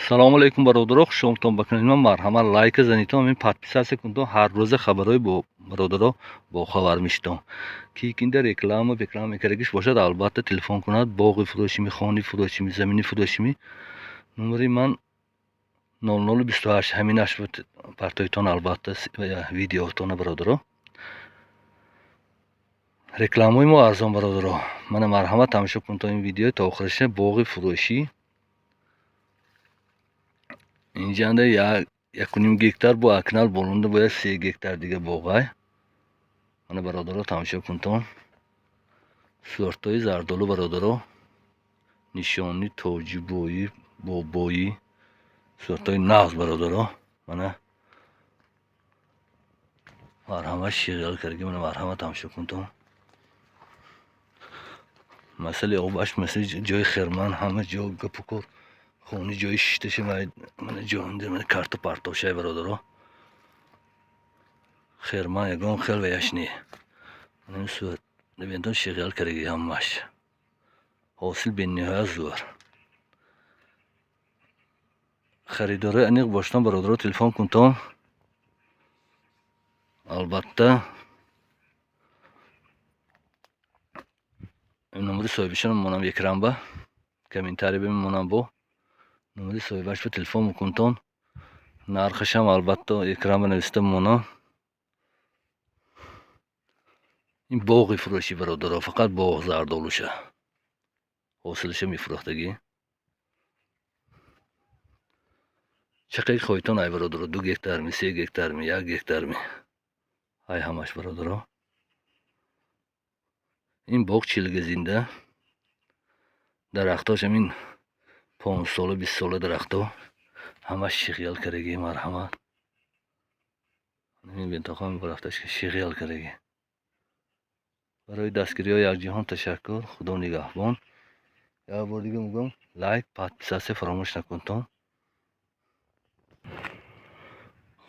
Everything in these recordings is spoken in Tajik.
Салому алейкум, бародаро, хушомадтон ба канали ман. Марҳамат, лайка занитон, ҳамин подписаться кунтон, ҳар рӯза хабарҳои бо бародаро бохабар мешитон. Ки кинда реклама реклама мекардагиш бошад, албатта телефон кунад. Боғи фурӯшими, хони фурӯшими, замини фурӯшими. Номери ман 0028, ҳаминаш партоитон, албатта видеотона, бародаро. Рекламаи мо арзон, бародаро. Мана, марҳамат, тамошо кунтон ин видео то охираша. Боғи фурӯшӣ инҷанда 1,5 гектар, бо акнал болонда бояд 3 гектар дига боғай. Мана, бародаро, тамошо кунтон. Сортҳои зардолу, бародаро, нишони тоҷибоӣ, бобоӣ, сортҳои нағз, бародаро. Мана, марҳамат, шиғал карги. Мана, марҳамат, тамошо кунтон. Масъалаи обаш, мисли ҷои хирман, ҳама ҷо гапу кор, хони ҷои шишташа, мана ҷо мана карту партошай, бародаро. Хирман ягон хел ваяш не. Мана, сурат бинтон, шиғал кардаги ҳамаш. Ҳосил бениҳоят зӯр. Харидорои аниқ боштон, бародаро, телефон кунтон. Албатта номери соҳибашон монам экранба, комментарий бимонам, бо номери соҳибаш ба телефон мекунтон. Нархашам албатта экранба нависта монам. Ин боғи фурӯшӣ, бародаро, фақат боғ зардолуша. Ҳосилаша мефурӯхтагӣ. Чақаи хоҳитон ай, бародаро, 2 гектарми, 3 гектарми, 1 гектарми. Ай ҳамаш, бародаро. Ин боғ чилгазинда. Дарахтош ҳамин 15 сола, 20 сола дарахто. Ҳамаш шиғьял кардаги, марҳамат. Ин бентохон рафташ шиғьял кардаги. Барои дастгириҳои якҷаҳон ташаккур. Худо нигаҳбон. Як бор дига мегӯям, лайк, подписаться фаромӯш накунтон.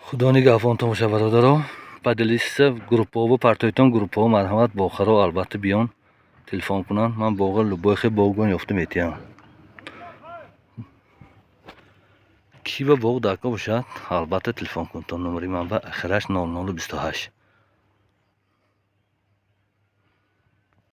Худо нигаҳбонтон бошад, бародаро. Поделиться группаҳо партоитон, группаҳо, марҳамат, бохаро албатта биён, телефон кунанд. Ман боға любой хел боғгон ёфта метиҳам. Ки ба боғ дака бошад, албатта телефон кунтон. Номери ман ба ахираш 0028.